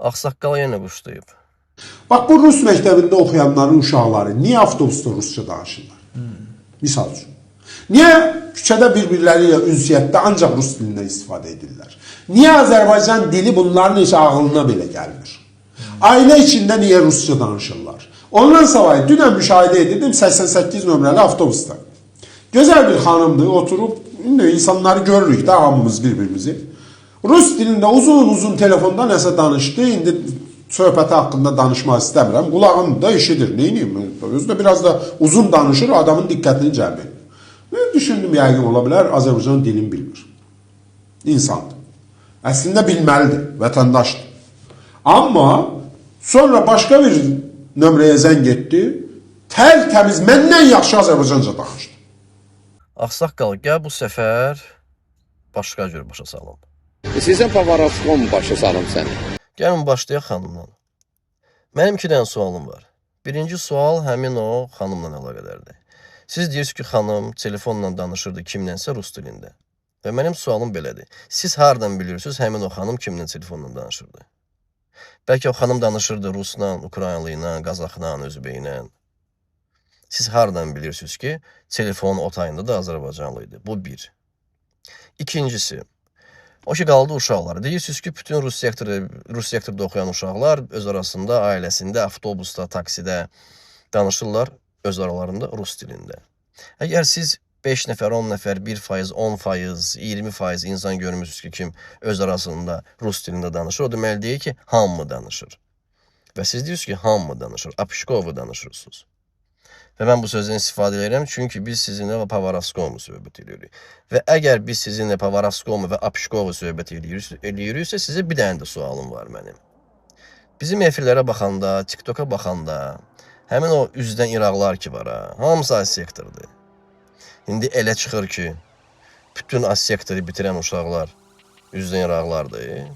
Ağsaqqal yenə quşlayıb. Bax bu rus məktəbində oxuyanların uşaqları niyə avtobusda rusca danışırlar? Misal üçün. Niyə küçədə bir-birləri ilə ünsiyyətdə ancaq rus dilindən istifadə edirlər? Niyə Azərbaycan dili bunların heç ağlına belə gəlmir? Ailə içində niyə rusca danışırlar? Ondan savayı dünən müşahidə edirdim 88 nömrəli avtobusda. Gözəl bir xanımdır, oturub, indi insanları görürük də hamımız bir-birimizi. Rus dilində uzun-uzun telefonda nəsə danışdı. İndi söhbəti haqqında danışmaq istəmirəm. Qulağım da eşidir. Neyniyim? Özü də biraz da uzun danışır, adamın diqqətini cəlb edir. Mən düşündüm, yəqin ola bilər Azərbaycan dilini bilmir. İnsandır. Əslində bilməlidir, vətəndaşdır. Amma sonra başqa bir nömrəyə zəng etdi. Tərtəmiz məndən yaxşı Azərbaycanca danışdı. Ağsaqqal, gəl bu səfər başqa cür başa salım. İstəyirsən Pavarovskom başa salım səni. Gəlin başlayaq xanımdan. Mənim iki dənə sualım var. Birinci sual həmin o xanımla əlaqədardır. Siz deyirsiniz ki, xanım telefonla danışırdı kimlənsə rus dilində. Və mənim sualım belədir. Siz hardan bilirsiniz həmin o xanım kimlə telefonla danışırdı? Bəlkə o xanım danışırdı rusla, ukraynlı ilə, qazaxla, özbəklə. Siz hardan bilirsiniz ki, telefonun o tayında da Azərbaycanlı idi? Bu bir. İkincisi, o ki qaldı uşaqlar. Deyirsiniz ki, bütün rus sektoru, rus sektorda oxuyan uşaqlar öz arasında, ailəsində, avtobusda, taksidə danışırlar öz aralarında rus dilində. Əgər siz 5 nəfər, 10 nəfər, 1%, 10%, 20% insan görmüsünüz ki, kim öz arasında rus dilində danışır, o deməli deyil ki, hamı danışır. Və siz deyirsiniz ki, hamı danışır, Apşkovu danışırsınız. Və mən bu sözdən istifadə edirəm, çünki biz sizinlə Pavarovskomu söhbət edirik. Və əgər biz sizinlə Pavarovskomu və Apşkovu söhbət eləyiriksə, sizə bir dənə də sualım var mənim. Bizim efirlərə baxanda, TikToka baxanda, həmin o üzdən İraqlar ki var ha, hamısı az sektordur. İndi elə çıxır ki, bütün az sektoru bitirən uşaqlar üzdən İraqlardır.